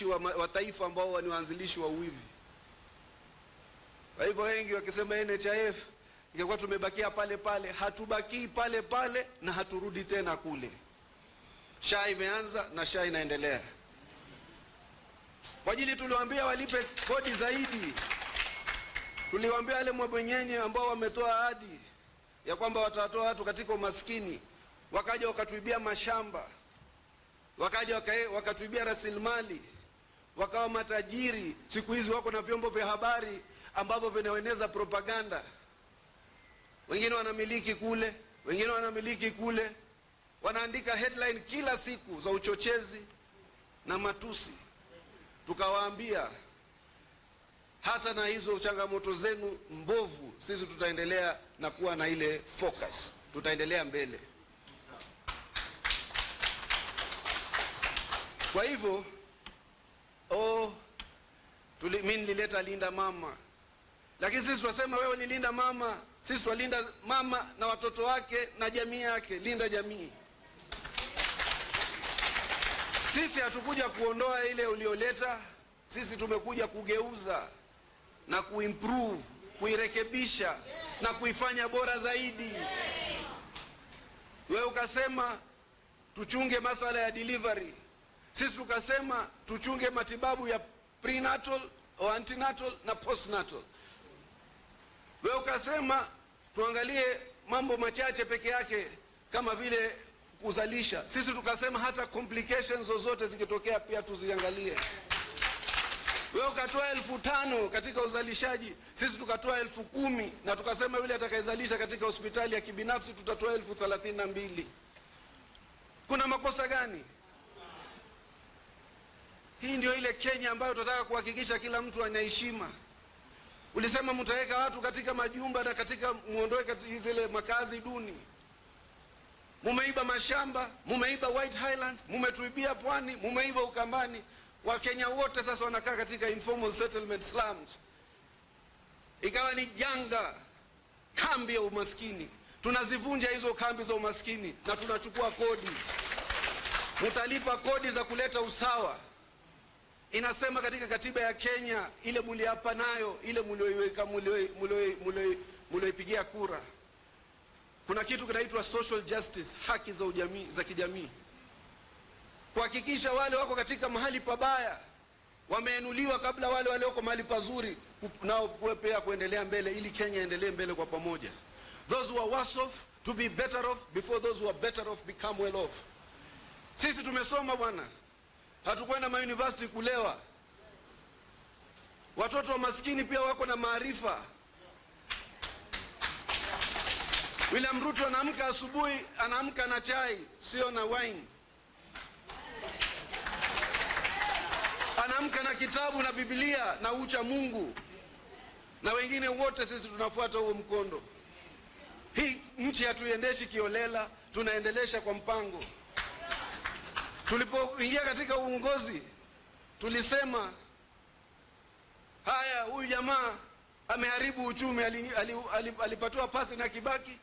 wa taifa ambao ni waanzilishi wa uwivi. Kwa hivyo wengi wakisema NHIF ingekuwa tumebakia pale pale, hatubakii pale pale na haturudi tena kule. SHA imeanza na SHA inaendelea. Kwa ajili tuliwaambia walipe kodi zaidi. Tuliwaambia wale mabwenyenye ambao wametoa ahadi ya kwamba watatoa watu katika umaskini, wakaja wakatuibia mashamba, wakaja wakatuibia rasilimali, wakawa matajiri. Siku hizi wako na vyombo vya habari ambavyo vinaeneza propaganda. Wengine wanamiliki kule, wengine wanamiliki kule, wanaandika headline kila siku za uchochezi na matusi. Tukawaambia hata na hizo changamoto zenu mbovu, sisi tutaendelea na kuwa na ile focus, tutaendelea mbele. Kwa hivyo mimi nilileta Linda Mama, lakini sisi tunasema wewe ni Linda Mama, sisi twalinda mama na watoto wake na jamii yake. Linda jamii. Sisi hatukuja kuondoa ile ulioleta, sisi tumekuja kugeuza na kuimprove, kuirekebisha na kuifanya bora zaidi. Wewe ukasema tuchunge masala ya delivery, sisi tukasema tuchunge matibabu ya prenatal au antenatal na postnatal. Wewe ukasema tuangalie mambo machache peke yake kama vile kuzalisha, sisi tukasema hata complications zozote zikitokea pia tuziangalie. Wewe ukatoa 5,000 katika uzalishaji, sisi tukatoa 10,000 na tukasema yule atakayezalisha katika hospitali ya kibinafsi tutatoa 32,000. Kuna makosa gani? Hii ndio ile Kenya ambayo tunataka kuhakikisha kila mtu ana heshima. Ulisema mtaweka watu katika majumba na katika muondoe katika zile makazi duni. Mumeiba mashamba, mumeiba White Highlands, mumetuibia pwani, mumeiba Ukambani. Wakenya wote sasa wanakaa katika informal settlement slums. Ikawa ni janga, kambi ya umaskini. Tunazivunja hizo kambi za umaskini na tunachukua kodi. Mutalipa kodi za kuleta usawa. Inasema katika katiba ya Kenya ile muliapa nayo, ile mulioiweka, mulioipigia kura, kuna kitu kinaitwa social justice, haki za ujamii, za kijamii. Kuhakikisha wale wako katika mahali pabaya wameinuliwa kabla wale walioko mahali pazuri nao pia kuendelea mbele, ili Kenya endelee mbele kwa pamoja. Those who are worse off to be better off before those who are better off become well off. Sisi tumesoma bwana, hatukwenda ma university kulewa. Watoto wa maskini pia wako na maarifa. William Ruto anaamka asubuhi, anaamka na chai, sio na wine. Anaamka na kitabu na Biblia na ucha Mungu. Na wengine wote sisi tunafuata huo mkondo. Hii nchi hatuiendeshi kiolela, tunaendelesha kwa mpango. Tulipoingia katika uongozi tulisema haya, huyu jamaa ameharibu uchumi, alipatiwa pasi na Kibaki,